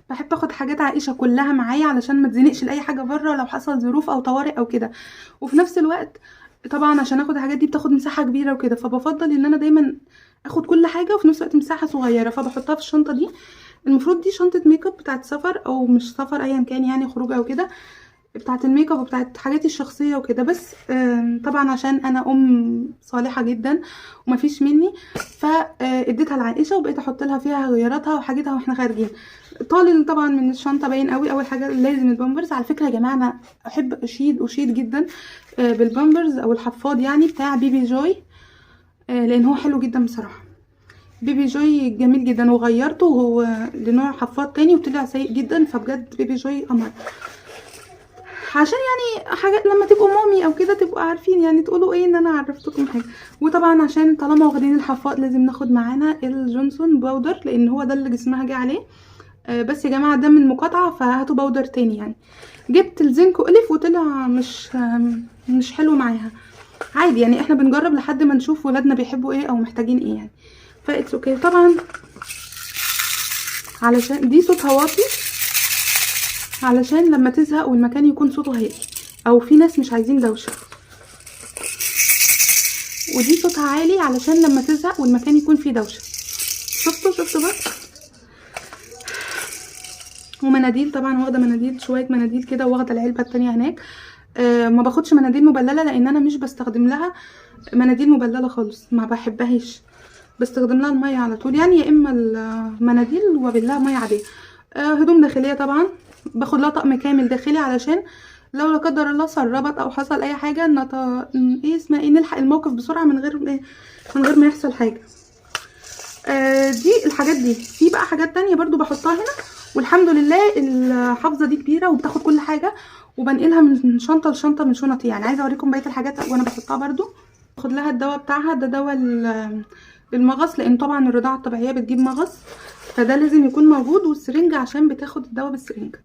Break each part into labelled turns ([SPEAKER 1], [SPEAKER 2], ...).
[SPEAKER 1] بحب اخد حاجات عائشة كلها معايا علشان ما تزنقش لاي حاجة بره لو حصل ظروف او طوارئ او كده. وفي نفس الوقت طبعا عشان اخد الحاجات دي بتاخد مساحة كبيرة وكده، فبفضل ان انا دايما اخد كل حاجة وفي نفس الوقت مساحة صغيرة، فبحطها في الشنطة دي. المفروض دي شنطه ميك اب بتاعت سفر او مش سفر ايا كان، يعني خروج او كده، بتاعت الميك اب وبتاعت حاجاتي الشخصية وكده. بس طبعا عشان انا ام صالحه جدا ومفيش مني، فاديتها لعائشة وبقيت احط لها فيها غياراتها وحاجتها واحنا خارجين. طالل طبعا من الشنطة باين قوي. اول حاجة لازم البامبرز. على فكرة يا جماعة انا احب اشيد جدا بالبامبرز او الحفاض يعني بتاع بيبي جوي، لان هو حلو جدا بصراحة. بيبي جوي جميل جدا، وغيرته وهو لنوع حفاض تاني وطلع سيء جدا، فبجد بيبي جوي قمر. عشان يعني حاجة لما تبقوا mommy او كده تبقوا عارفين يعني تقولوا ايه ان انا عرفتكم حاجة. وطبعا عشان طالما واخدين الحفاض لازم ناخد معانا الجونسون powder، لان هو ده اللي جسمها جه عليه. بس يا جماعة ده من مقاطعه، فهاتوا powder تاني يعني. جبت الزنك اوليف وطلع مش حلو معاها، عادي يعني احنا بنجرب لحد ما نشوف ولادنا بيحبوا ايه او محتاجين ايه يعني، ف it's okay. طبعا علشان دي صوتها واطي، علشان لما تزهق والمكان يكون صوته هادي، او في ناس مش عايزين دوشه. ودي صوتها عالي علشان لما تزهق والمكان يكون فيه دوشه. شفتوا بقى. ومناديل طبعا، واخده مناديل، شوية مناديل كده، واخده العلبة التانية هناك. ما باخدش مناديل مبلله لان انا مش بستخدم لها مناديل مبلله خالص، ما بحبهاش، بستخدم لها المية على طول يعني، يا اما المناديل وبالها مية عادية. هدوم داخلية طبعا باخد لها طقم كامل داخلي علشان لو لا قدر الله سربت او حصل اي حاجة ايه اسمها ايه، نلحق الموقف بسرعة من غير ايه، من غير ما يحصل حاجة. دي الحاجات دي. في بقى حاجات تانية برضو بحطها هنا، والحمد لله الحافظة دي كبيرة وبتاخد كل حاجة، وبنقلها من شنطه لشنطه من شنطي يعني. عايزه اوريكم بقية الحاجات وانا بحطها برضو. باخد لها الدواء بتاعها، ده دواء المغص، لان طبعا الرضاعة الطبيعية بتجيب مغص، فده لازم يكون موجود. والسرنج عشان بتاخد الدواء بالسرنج.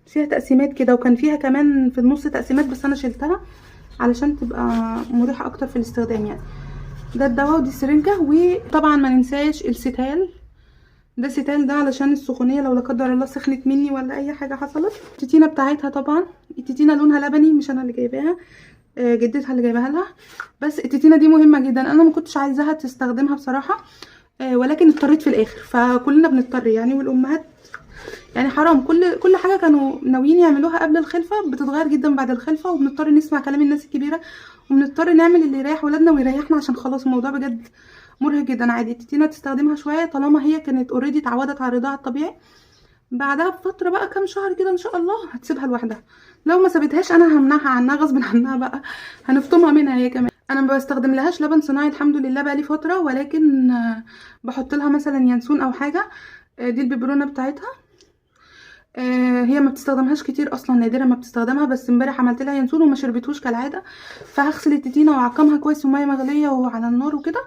[SPEAKER 1] فيها تقسيمات كده، وكان فيها كمان في النص تقسيمات بس انا شلتها علشان تبقى مريحه اكتر في الاستخدام يعني. ده الدواء ودي السرنجه. وطبعا ما ننساش الستال، ده ستال ده علشان السخونيه لو لا قدر الله سخنت مني ولا اي حاجة حصلت. التتينه بتاعتها طبعا، التتينه لونها لبني، مش انا اللي جايباها، جدتها اللي جايباها لها. بس التتينه دي مهمة جدا، انا ما كنتش عايزاها تستخدمها بصراحة، ولكن اضطريت في الاخر، فكلنا بنضطر يعني. والامهات يعني حرام، كل حاجة كانوا ناويين يعملوها قبل الخلفة بتتغير جدا بعد الخلفة، وبنضطر نسمع كلام الناس الكبيرة، وبنضطر نعمل اللي يريح ولادنا ويريحنا، عشان خلاص الموضوع بجد مرهق جدا. عادي التتينه تستخدمها شوية طالما هي كانت already اتعودت على الرضاعة الطبيعي، بعدها بفترة بقى كام شهر كده ان شاء الله هتسيبها لوحدها. لو ما سابتهاش انا همنعها عنها غصب عنها بقى، هنفطمها منها هي كمان. انا ما بستخدم لهاش لبن صناعي الحمد لله بقى لي فترة، ولكن بحط لها مثلا ينسون او حاجة. دي الببرونه بتاعتها، هي ما بتستخدمهاش كتير اصلا، نادرا ما بتستخدمها، بس امبارح عملت لها ينسون وما شربتهوش كالعادة. فهغسل التتينه واعقمها كويس ومية مغليه وعلى النار وكده،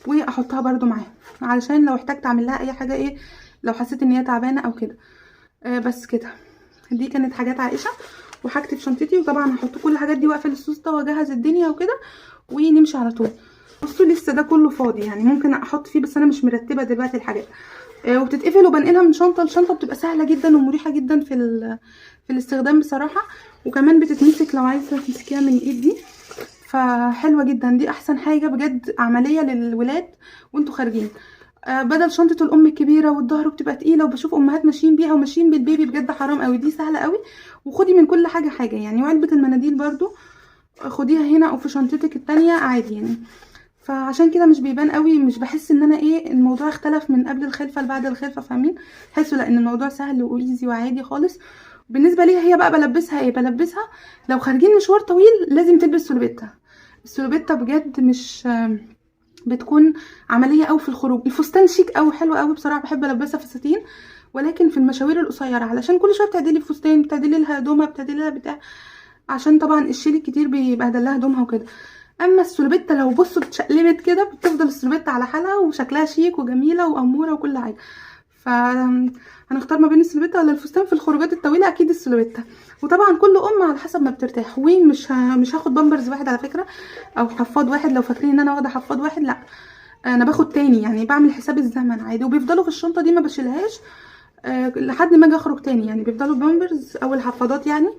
[SPEAKER 1] واحطها برده معاها علشان لو احتاجت اعمل لها اي حاجة، ايه لو حسيت ان هي تعبانة او كده. بس كده، دي كانت حاجات عائشة وحاجتي في شنطتي. وطبعا هحط كل الحاجات دي واقفل السوسته واجهز الدنيا وكده ونمشي على طول. بصوا لسه ده كله فاضي يعني، ممكن احط فيه، بس انا مش مرتبه دلوقتي الحاجات. وبتتقفل وبنقلها من شنطه لشنطه، بتبقى سهلة جدا ومريحه جدا في الاستخدام بصراحة. وكمان بتتمسك لو عايزه تمسكيها من الايد دي، فحلوه جدا. دي احسن حاجة بجد عملية للولاد وانتوا خارجين، بدل شنطه الام الكبيرة والظهر بتبقى تقيلة، وبشوف امهات ماشيين بيها وماشيين بالبيبي، بجد حرام قوي. دي سهلة قوي، وخدي من كل حاجة حاجة يعني. وعلبة المناديل برضو خديها هنا او في شنطتك التانية عادي يعني. فعشان كده مش بيبان قوي، مش بحس ان انا ايه الموضوع اختلف من قبل الخلفة لبعد الخلفة، فاهمين؟ حسوا لا ان الموضوع سهل و easy وعادي خالص. بالنسبة ليها هي بقى بلبسها ايه، بلبسها لو خارجين مشوار طويل لازم تلبس سلوبيتا. السلوبيتا بجد مش بتكون عملية قوي في الخروج. الفستان شيك قوي، حلو قوي بصراحة، بحب البسها فساتين، ولكن في المشاوير القصيرة علشان كل شوية بتعدلي الفستان، بتعدلي لها هدومها، بتعدلي لها بتاع، عشان طبعا الشيل الكتير بيبهدل لها هدومها وكده. اما السلوبيتا لو بصوا اتشقلبت كده بتفضل السلوبيتا على حالها وشكلها شيك وجميلة واموره وكل حاجة. فهنختار ما بين السلوبيتا ولا الفستان في الخروجات الطويلة، اكيد السلوبيتا. وطبعا كل ام على حسب ما بترتاح. ومش مش هاخد بامبرز واحد على فكرة او حفاض واحد، لو فاكرين ان انا واخده حفاض واحد لا، انا باخد تاني، يعني بعمل حساب الزمن عادي، وبيفضلوا في الشنطة دي ما بشيلهاش لحد ما اجي اخرج تاني. يعني بيفضلوا بامبرز او الحفاضات يعني،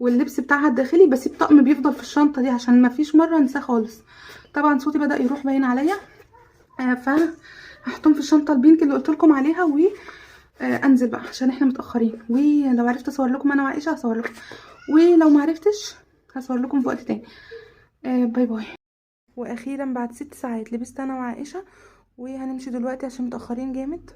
[SPEAKER 1] واللبس بتاعها الداخلي، بسيب طقم بيفضل في الشنطة دي عشان ما فيش مرة انساه خالص. طبعا صوتي بدا يروح باين عليا، ف هحطهم في الشنطة ال pink اللي قلت لكم عليها، و انزل بقى عشان احنا متاخرين. ولو عرفت اصور لكم انا وعائشة هصور لكم، ولو ما عرفتش هصور لكم في وقت تاني. bye bye. واخيرا بعد 6 ساعات لبست انا وعائشة، وهنمشي دلوقتي عشان متاخرين جامد.